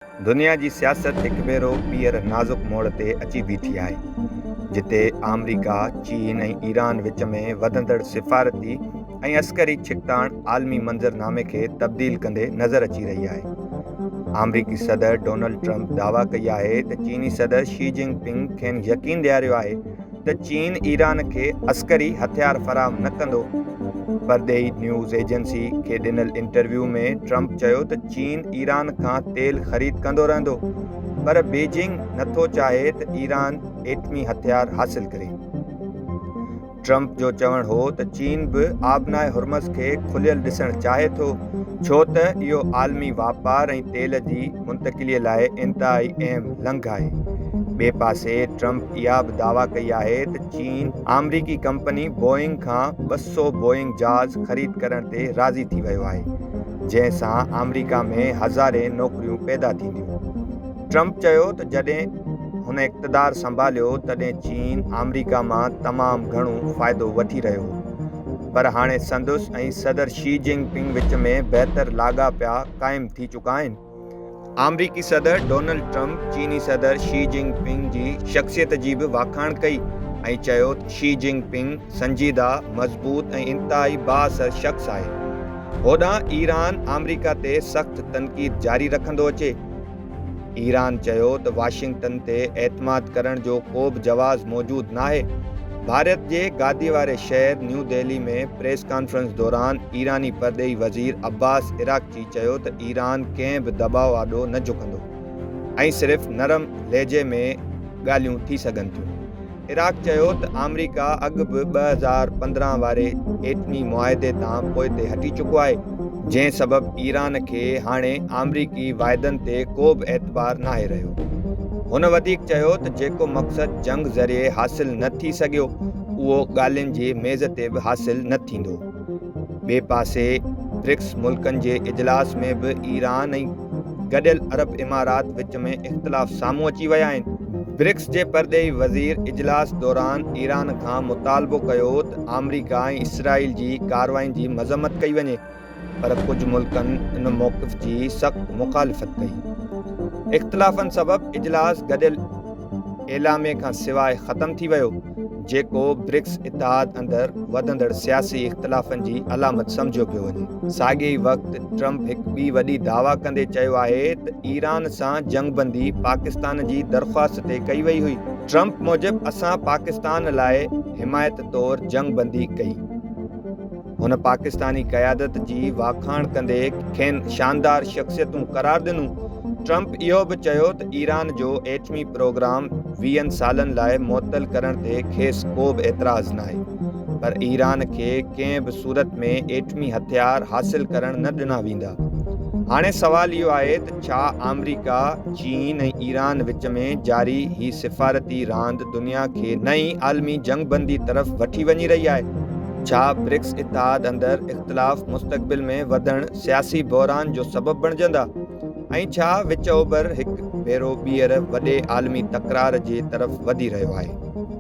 دنيا جي سياست هڪ ڀيرو ٻيهر نازڪ موڙ تي اچي بيٺي آهي، جتي آمريڪا، چين ۽ ايران وچ ۾ وڌندڙ سفارتي ۽ عسڪري ڇڪتاڻ عالمي منظرنامي کي تبديل ڪندي نظر اچي رهي آهي. آمريڪي صدر ڊونلڊ ٽرمپ دعويٰ ڪئي آهي ته چيني صدر شي جنگ پنگ کين يقين ڏياريو آهي ته چين ايران کي عسڪري هٿيار فراهم نه ڪندو. پرڏيهي نيوز ايجنسي کي ڏنل انٽرويو ۾ ٽرمپ چيو ته چين ايران کان تيل خريد ڪندو رهندو پر بيجنگ نٿو چاهي ته ايران ايٽمي هٿيار حاصل ڪري. ٽرمپ جو چوڻ هو ته چين به آبناء هرمز کي کليل ڏسڻ چاهي ٿو ڇو ته اهو عالمي واپار ۽ تيل جي منتقلي لاء انتهائي اهم لنگهه آهي. ٻئي پاسي ٽرمپ اها به دعويٰ ڪئي آهي ته چين آمريڪي ڪمپني بوئنگ کان 200 بوئنگ جهاز خريد ڪرڻ تي راضي ٿي ويو آهي جنهن سان آمريڪا ۾ هزارين نوڪريون پيدا ٿينديون. ٽرمپ چيو ته جڏهن هن اقتدار سنڀاليو تڏهن چين آمريڪا مان تمام گهڻو فائدو وٺي رهيو هو پر هاڻي سندس ۽ صدر شي جنگ پنگ وچ ۾ بهتر لاڳاپيا قائم ٿي چڪا آهن. آمريڪي صدر ڊونلڊ ٽرمپ چيني صدر شي جنگ پنگ جي شخصيت جي به واکاڻ ڪئي ۽ چيو ته شي جنگ پنگ سنجيده، مضبوط ۽ انتهائي بااثر شخص آهي. هوڏانهن ايران آمريڪا تي سخت تنقيد جاري رکندو اچي. ايران چيو ته واشنگٽن تي اعتماد ڪرڻ جو ڪو به جواز موجود ناهي. ڀارت جي گادي واري شهر نيو دهلي ۾ پريس ڪانفرنس دوران ايراني پرڏيهي وزير عباس عراقچي چيو ته ايران ڪنهن به دٻاء آڏو نه جهڪندو ۽ صرف نرم لهجي ۾ ڳالهيون ٿي سگهن ٿيون. عراق چيو ته آمريڪا اڳ به 2015 واري ايٽمي معاهدي تان پوئتي هٽي چڪو آهي، جنهن سبب ايران کي هاڻي آمريڪي واعدن تي ڪو به اعتبار ناهي رهيو. هن وڌيڪ چيو ته جيڪو مقصد جنگ ذريعي حاصل نه ٿي سگهيو، اهو ڳالهين جي ميز تي به حاصل نه ٿيندو. ٻئي پاسي برڪس ملڪن جي اجلاس ۾ به ايران ۽ گڏيل عرب امارات وچ ۾ اختلاف سامهون اچي ويا آهن. برڪس جي پرڏيهي وزير اجلاس دوران ايران کان مطالبو ڪيو ته آمريڪا ۽ اسرائيل جي ڪارروائين جي مذمت ڪئي وڃي پر ڪجهه ملڪن ان موقف جي سخت مخالفت ڪئي. اختلافن سبب اجلاس گڏيل اعلاميي کان سواء ختم ٿي ويو، جيڪو برڪس اتحاد اندر وڌندڙ سياسي اختلافن جي علامت سمجهيو پيو وڃي. ساڳئي ئي وقت ٽرمپ هڪ ٻي وڏي دعويٰ ڪندي چيو آهي ته ايران سان جنگبندي پاڪستان جي درخواست تي ڪئي وئي هئي. ٽرمپ موجب اسان پاڪستان لاء حمايت طور جنگبندي ڪئي. هن پاڪستاني قيادت جي واکاڻ ڪندي کين شاندار شخصيتون قرار ڏنو. ٽرمپ اهو به چيو ته ايران جو ايٽمي پروگرام ويهن سالن لاء معطل ڪرڻ تي کيس ڪو به اعتراض ناهي پر ايران کي ڪنهن به صورت ۾ ايٽمي هٿيار حاصل ڪرڻ نه ڏنا ويندا. هاڻي سوال اهو آهي ته ڇا آمريڪا، چين ۽ ايران وچ ۾ جاري هي سفارتي راند دنيا کي نئين عالمي جنگ بندي طرف وٺي وڃي رهي آهي؟ ڇا برڪس اتحاد اندر اختلاف مستقبل ۾ وڌڻ سياسي بحران جو سبب بڻجندا؟ ۽ ڇا وچ اوڀر هڪ ڀيرو ٻيهر وڏي عالمي تڪرار جي طرف وڌي رهيو آهي؟